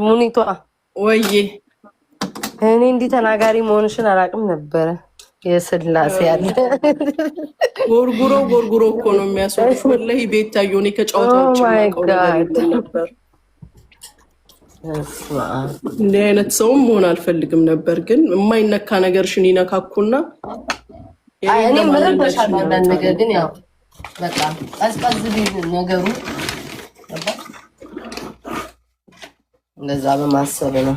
ሙኒቷ። ወዬ። እኔ እንዲህ ተናጋሪ መሆንሽን አላውቅም ነበረ። የስላሴ ያለ። ጎርጉሮ ጎርጉሮ እኮ ነው የሚያስወጡት። ወላሂ ቤታዮ፣ እኔ ከጨዋታ ውጭ የማውቀው ነገር የለም ነበር። እንዲህ አይነት ሰውም መሆን አልፈልግም ነበር፣ ግን የማይነካ ነገርሽን ይነካኩና እኔ ምረበሻለሁ አንዳንድ ነገር፣ ግን ያው በቃ ቀዝቀዝ ቢል ነገሩ እንደዛ በማሰብ ነው።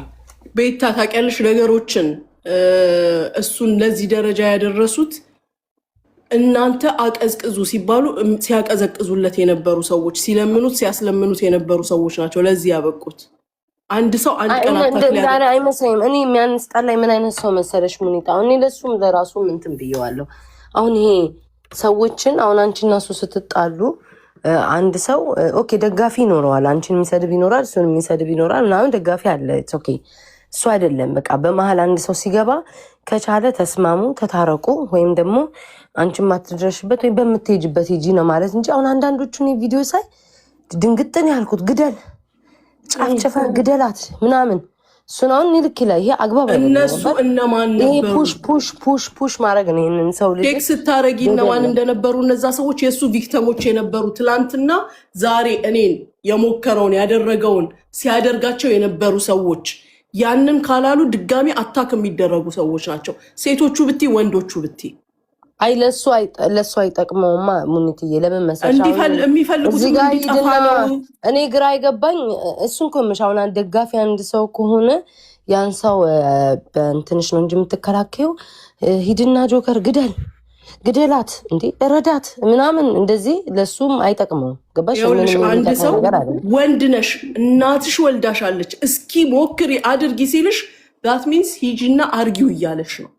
ቤታ፣ ታውቂያለሽ፣ ነገሮችን እሱን ለዚህ ደረጃ ያደረሱት እናንተ አቀዝቅዙ ሲባሉ ሲያቀዘቅዙለት የነበሩ ሰዎች፣ ሲለምኑት ሲያስለምኑት የነበሩ ሰዎች ናቸው ለዚህ ያበቁት። አንድ ሰው አንድ ቀን attack አይመስለኝም። እኔ የሚያስጠላኝ ምን አይነት ሰው መሰለሽ ሙኒጣ፣ እኔ ለሱም ለራሱም እንትን ብየዋለሁ። አሁን ይሄ ሰዎችን፣ አሁን አንቺና እሱ ስትጣሉ አንድ ሰው okay ደጋፊ ይኖረዋል፣ አንቺን የሚሰድብ ይኖራል፣ እሱን የሚሰድብ ይኖራል ምናምን፣ ደጋፊ አለ። Okay፣ እሱ አይደለም። በቃ በመሀል አንድ ሰው ሲገባ ከቻለ ተስማሙ፣ ተታረቁ፣ ወይም ደግሞ አንቺን ማትድረሽበት ወይም በምትሄጅበት ሂጂ ነው ማለት እንጂ አሁን አንዳንዶቹን ቪዲዮ ሳይ ድንግጥን ያልኩት ግደል፣ ጨፍጭፈ ግደላት ምናምን፣ እሱን አሁን ልክ ይላል። ይሄ አግባብ አይደለም። እነሱ እነማን ነበሩ? Push push push push ማድረግ ነው ይህንን ሰው ልጅ። Check ስታረጊ እነማን እንደነበሩ፣ እነዛ ሰዎች የእሱ victim ኦች የነበሩ፣ ትላንትና ዛሬ እኔን የሞከረውን ያደረገውን ሲያደርጋቸው የነበሩ ሰዎች፣ ያንን ካላሉ ድጋሚ attack የሚደረጉ ሰዎች ናቸው። ሴቶቹ ብቲ ወንዶቹ ብቲ። አይ፣ ለሱ አይጠቅመውማ ሙኒትዬ። ለምን መሰለሽ? የሚፈልጉት እንዲጠፋ ነው። እኔ ግራ የገባኝ እሱን እኮ የምልሽ፣ አሁን አንድ ደጋፊ አንድ ሰው ከሆነ ያን ሰው በእንትንሽ ነው እንጂ የምትከላከየው፣ ሂድና ጆከር ግደል፣ ግደላት፣ እንዴ ረዳት ምናምን እንደዚህ ለሱም አይጠቅመውም። ገባሽ? ይኸውልሽ፣ አንድ ሰው ወንድ ነሽ፣ እናትሽ ወልዳሻለች፣ እስኪ ሞክሪ አድርጊ ሲልሽ that means ሂጂና አርጊው እያለሽ ነው።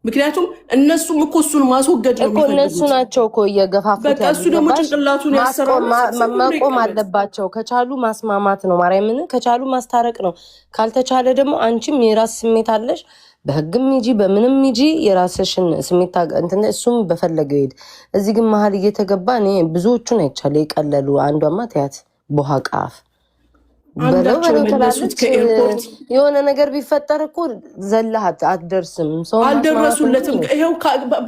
ምክንያቱም እነሱም እኮ እሱን ማስወገድ ነው እኮ እነሱ የሚፈልጉት። ናቸው እኮ እየገፋፉት በቃ እሱ ያሉት። ደግሞ ገባሽ? ጭንቅላቱን ያሰራው መቆም አለባቸው። ከቻሉ ማስማማት ነው፣ ማርያምን ከቻሉ ማስታረቅ ነው። ካልተቻለ ደግሞ አንቺም የራስ ስሜት አለሽ። በህግም ሂጂ በምንም ሂጂ የራስሽን ስሜት እንትን፣ እሱም በፈለገው ይሄድ። እዚህ ግን መሀል እየተገባ እኔ ብዙዎቹን አይቻለሁ የቀለሉ። አንዷማ ተያት ቦሃቃፍ በለው አንዳቸው በለው መለሱት ትላለች። ከ airport። የሆነ ነገር ቢፈጠር እኮ ዘለህ አትደርስም። ሰው ማስማማት አልደረሱለትም። እንጂ ይኸው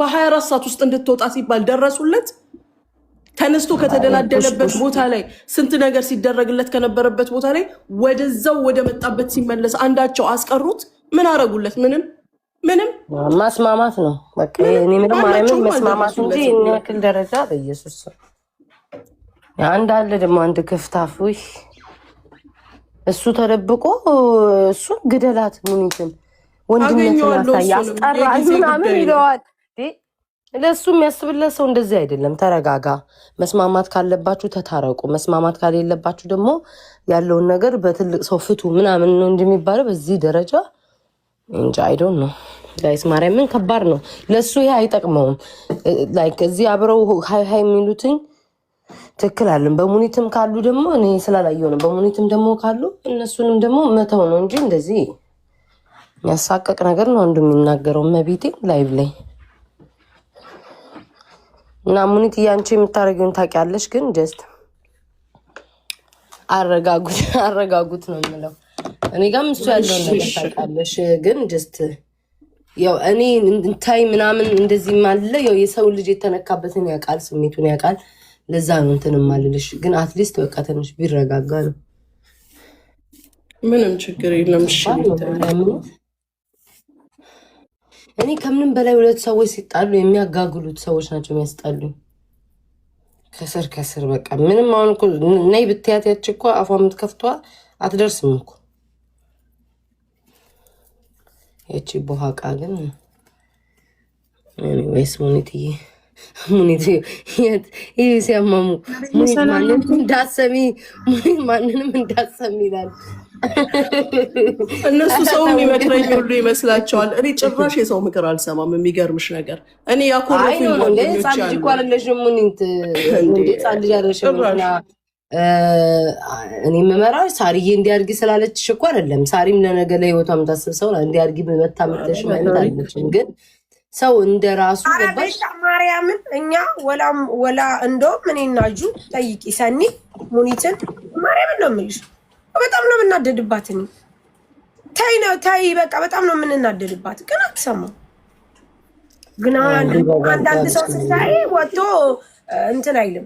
በ24 ሰዓት ውስጥ እንድትወጣ ሲባል ደረሱለት። ተነስቶ ከተደላደለበት ቦታ ላይ፣ ስንት ነገር ሲደረግለት ከነበረበት ቦታ ላይ ወደዛው ወደ መጣበት ሲመለስ አንዳቸው አስቀሩት። ምን አረጉለት? ምንም ምንም። ማስማማት ነው በቃ። እኔ ምንም ማርያምን ማናቸውም መስማማት እንጂ አልደረሱለትም። ይህን ያክል ደረጃ በኢየሱስ ስም። አንድ አለ ደግሞ አንድ ክፍታፍ፣ ውይ፣ እሱ ተደብቆ እሱን ግደላት፣ ሙኒትን ወንድነትን አገኘዋለሁ። አሳይ እሱንም አስጠራ የጊዜ ምናምን ጉዳይ ነው። ይለዋል። እንዴ፣ ለእሱ የሚያስብለት ሰው እንደዚህ አይደለም። ተረጋጋ። መስማማት ካለባችሁ ተታረቁ፣ መስማማት ከሌለባችሁ ደግሞ ያለውን ነገር በትልቅ ሰው ፍቱ ምናምን ነው እንጂ የሚባለው በዚህ ደረጃ እንጃ፣ I don't know guys፣ ማርያምን ከባድ ነው። ለእሱ ይሄ አይጠቅመውም። Like እዚህ አብረው ሀይ ሀይ የሚሉትኝ ትክክል አለን። በሙኒትም ካሉ ደግሞ እኔ ስላላየሁ ነው። በሙኒትም ደግሞ ካሉ እነሱንም ደግሞ መተው ነው እንጂ እንደዚህ የሚያሳቀቅ ነገር ነው አንዱ የሚናገረው መቤቴ live ላይ። እና ሙኒት አንቺ የምታደርጊውን ታውቂያለሽ፣ ግን just አረጋጉት አረጋጉት ነው የምለው። እኔ ጋርም እሱ ያለውን ነገር ታውቂያለሽ፣ ግን just ያው እኔ እንታይ ምናምን እንደዚህ ማለ፣ ያው የሰው ልጅ የተነካበትን ያውቃል፣ ስሜቱን ያውቃል። ለዛ ነው እንትን ማልልሽ፣ ግን at least በቃ ትንሽ ቢረጋጋ ነው። ምንም ችግር የለም። እሺ። ማርያምን፣ እኔ ከምንም በላይ ሁለት ሰዎች ሲጣሉ የሚያጋግሉት ሰዎች ናቸው የሚያስጠሉኝ። ከስር ከስር በቃ ምንም፣ አሁን እኮ ነይ ብትያት ያች እኮ አፏ የምትከፍቷ አትደርስም እኮ ያቺ ቦሃቃ። ግን anyways ሙኒትዬ፣ ሙኒት ይህ ሲያማሙ ሙኒት ማንንም እንዳሰሚ፣ ሙኒት ማንንም እንዳሰሚ ይላል። እነሱ ሰው የሚመክረኝ ሁሉ ይመስላቸዋል። እኔ ጭራሽ የሰው ምክር አልሰማም። የሚገርምሽ ነገር እኔ አይ ያኮረፉኝ ነው እንደ ጓደኞች ህፃን ልጅ አሉ። እኮ አይደለሽም ሙኒት፣ እንዴ፣ እንደ ህፃን ልጅ አይደለሽም። ጭራሽ። እንትና እኔ የምመራው ሳሪዬ እንዲያርጊ ስላለችሽ እኮ አይደለም። ሳሪም ለነገ ለህይወቷ የምታስብ ሰው እንዲያርጊ መታ ምትሽ ማለት አለችም። ግን ሰው እንደ ራሱ ኧረ ገባሽ? ቤታ ማርያምን፣ እኛ ወላም ወላ እንደውም እኔና ጁ ጠይቂ ሰኒ ሙኒትን፣ ማርያምን ነው የምልሽ። በጣም ነው የምናደድባት። እኔ ተይ ነው ተይ፣ በቃ በጣም ነው የምንናደድባት፣ ግን አትሰማም። ግን አንዳንድ ሰው ስታይ ወጥቶ እንትን አይልም፣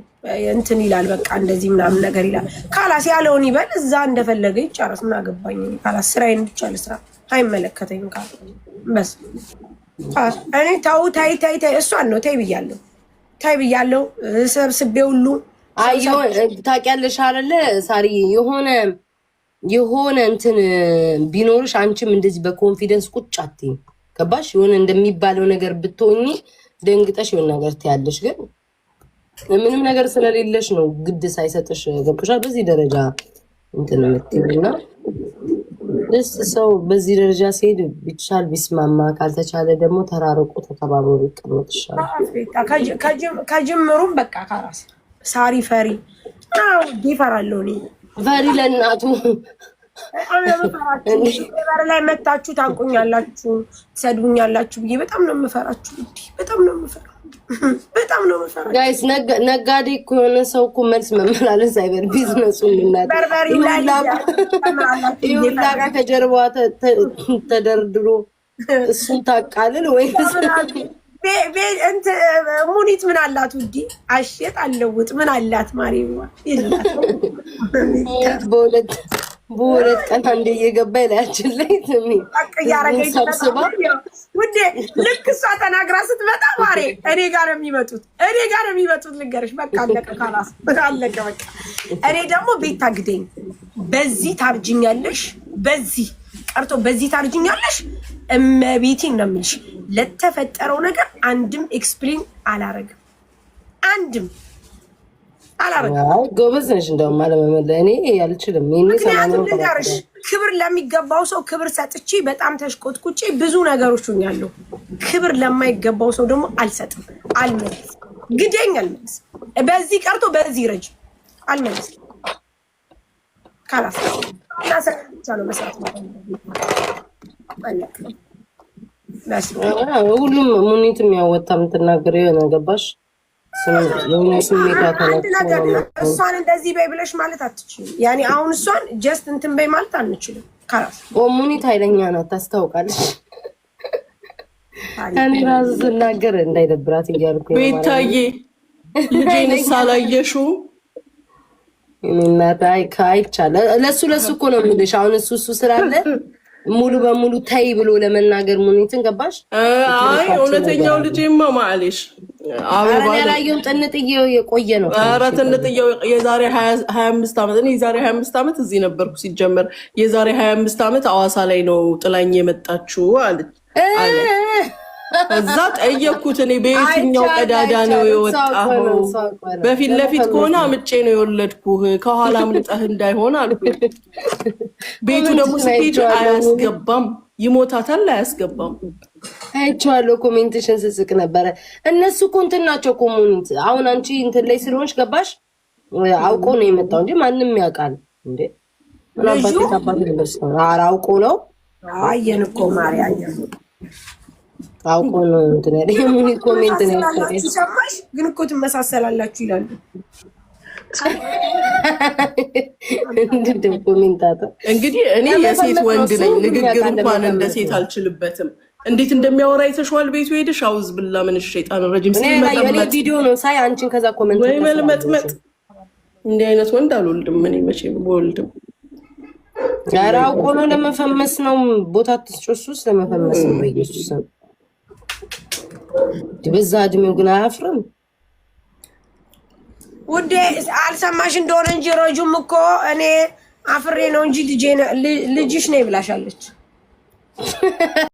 እንትን ይላል፣ በቃ እንደዚህ ምናምን ነገር ይላል። خلاص ያለውን ይበል፣ እዛ እንደፈለገ ይጨረስ። ምን አገባኝ? خلاص ስራዬን ብቻ ልስራ፣ አይመለከተኝም። خلاص بس እኔ ተው ተይ ተይ ተይ፣ እሷን ነው ተይ ብያለሁ፣ ተይ ብያለሁ። ሰብስቤ ሁሉ ታውቂያለሽ አይደለ ሳሪ፣ የሆነ እንትን ቢኖርሽ አንቺም እንደዚህ በ confidence ቁጭ አትይም። ገባሽ? የሆነ እንደሚባለው ነገር ብትሆኚ ደንግጠሽ የሆነ ነገር ትያለሽ። ግን ምንም ነገር ስለሌለሽ ነው ግድ ሳይሰጥሽ ገብቶሻል። በዚህ ደረጃ እንትን የምትይው እና ደስ ሰው በዚህ ደረጃ ሲሄድ ቢቻል ቢስማማ፣ ካልተቻለ ደግሞ ተራርቆ ተከባብሮ ቢቀመጥ ይሻላል። ከጅምሩም በቃ خلاص ሳሪ ፈሪ ይፈራለሁ እኔ ፈሪ ለእናቱ በር ላይ መታችሁ ታንቁኛላችሁ፣ ትሰድቡኛላችሁ ብዬ በጣም ነው የምፈራችሁ። በጣም ነው የምፈራው። በጣም ነው የምፈራው። Guys፣ ነጋዴ እኮ የሆነ ሰው እኮ መልስ መመላለስ አይበር ቢዝነሱ በርበሬ ላይ ይሁላ ከጀርባዋ ተደርድሮ እሱን ታቃልል ወይ ሙኒት ምን አላት? ውዲ አሸጥ አለውጥ ምን አላት? ማሪዋ በሁለት ቀን አንዴ እየገባ ይላያችን ላይ ሰብስባ ውዴ፣ ልክ እሷ ተናግራ ስትመጣ ማሬ እኔ ጋር ነው የሚመጡት፣ እኔ ጋር ነው የሚመጡት። ልንገርሽ በቃ አለቀ፣ خلاص አለቀ በቃ። እኔ ደግሞ ቤት ታግደኝ፣ በዚህ ታርጅኛለሽ፣ በዚህ ቀርቶ በዚህ ታርጅኛለሽ። እመቤቴን ነው የምልሽ። ለተፈጠረው ነገር አንድም explain አላረግም፣ አንድም አላረግም። ጎበዝ ነሽ እንደውም አለመመለ እኔ አልችልም። ምክንያቱም ልንገርሽ፣ ክብር ለሚገባው ሰው ክብር ሰጥቼ በጣም ተሽቆጥቁጬ ብዙ ነገሮች ሆኛለሁ። ክብር ለማይገባው ሰው ደግሞ አልሰጥም፣ አልመልስም፣ ግደኝ አልመልስም። በዚህ ቀርቶ በዚህ ረጅ አልመልስም። خلاص እና ስራ ብቻ ነው መስራት። ሁሉም ሙኒት የሚያወጣ የምትናገረው የሆነ ገባሽ የሆነ ስሜቷ አንድ ነገር እሷን እንደዚህ በይ ብለሽ ማለት አትችልም። ያኔ አሁን እሷን just እንትን በይ ማለት አንችልም። خلاص ሙኒት ኃይለኛ ናት፣ ታስታውቃለች። እኔ ራሱ ስናገር እንዳይደብራት እያልኩ ቤታዬ ልጄንስ አላየሽውም? እናት አይቻለ ለሱ ለሱ እኮ ነው የምልሽ። አሁን እሱ እሱ ስላለ ሙሉ በሙሉ ተይ ብሎ ለመናገር ሙኒትን ገባሽ? አይ እውነተኛው ልጄማ معليش አበባ ያላየውም ጥንጥዬው የቆየ ነው። ኧረ ጥንጥዬው የዛሬ 25 ዓመት እኔ የዛሬ 25 ዓመት እዚህ ነበርኩ። ሲጀመር የዛሬ 25 ዓመት አዋሳ ላይ ነው ጥላኝ የመጣችው አለች። እዛ ጠየቅኩት። እኔ በየትኛው ቀዳዳ ነው የወጣኸው? በፊት ለፊት ከሆነ አምጬ ነው የወለድኩህ፣ ከኋላ አምልጠህ እንዳይሆን አልኩኝ። ቤቱ ደግሞ ስትሄጂ አያስገባም፣ ይሞታታል፣ አያስገባም። አይቼዋለሁ። comment ሽን ስስቅ ነበረ። እነሱ እኮ እንትን ናቸው community። አሁን አንቺ እንትን ላይ ስለሆንሽ ገባሽ፣ አውቆ ነው የመጣው እንጂ ማንም ያውቃል እንዴ? ምን አባት አባት ነበር? ኧረ አውቆ ነው። አየን እኮ ማሪ አየን አውቆ ነው እንትን ያለ የሙኒ comment ነው ያሳቀኝ። ሰማሽ? ግን እኮ ትመሳሰላላችሁ ይላሉ። እንድም commentator እንግዲህ እኔ የሴት ወንድ ነኝ፣ ንግግር እንኳን እንደ ሴት አልችልበትም። እንዴት እንደሚያወራ አይተሽዋል? ቤቱ ሄደሽ أعوذ بالله من الشيطان الرجيم እኔ ቪዲዮ ነው ሳይ አንቺን ከዛ comment ወይ መልመጥመጥ። እንዲህ አይነት ወንድ አልወልድም እኔ መቼም ወልድም። ኧረ አውቆ ነው ለመፈመስ ነው። ቦታ አትስጪው፣ እሱስ ለመፈመስ ነው። በኢየሱስ ስም በዛ እድሜው ግን አያፍርም። ውዴ አልሰማሽ እንደሆነ እንጂ ረጁም እኮ እኔ አፍሬ ነው እንጂ ልጅሽ ነኝ ብላሻለች።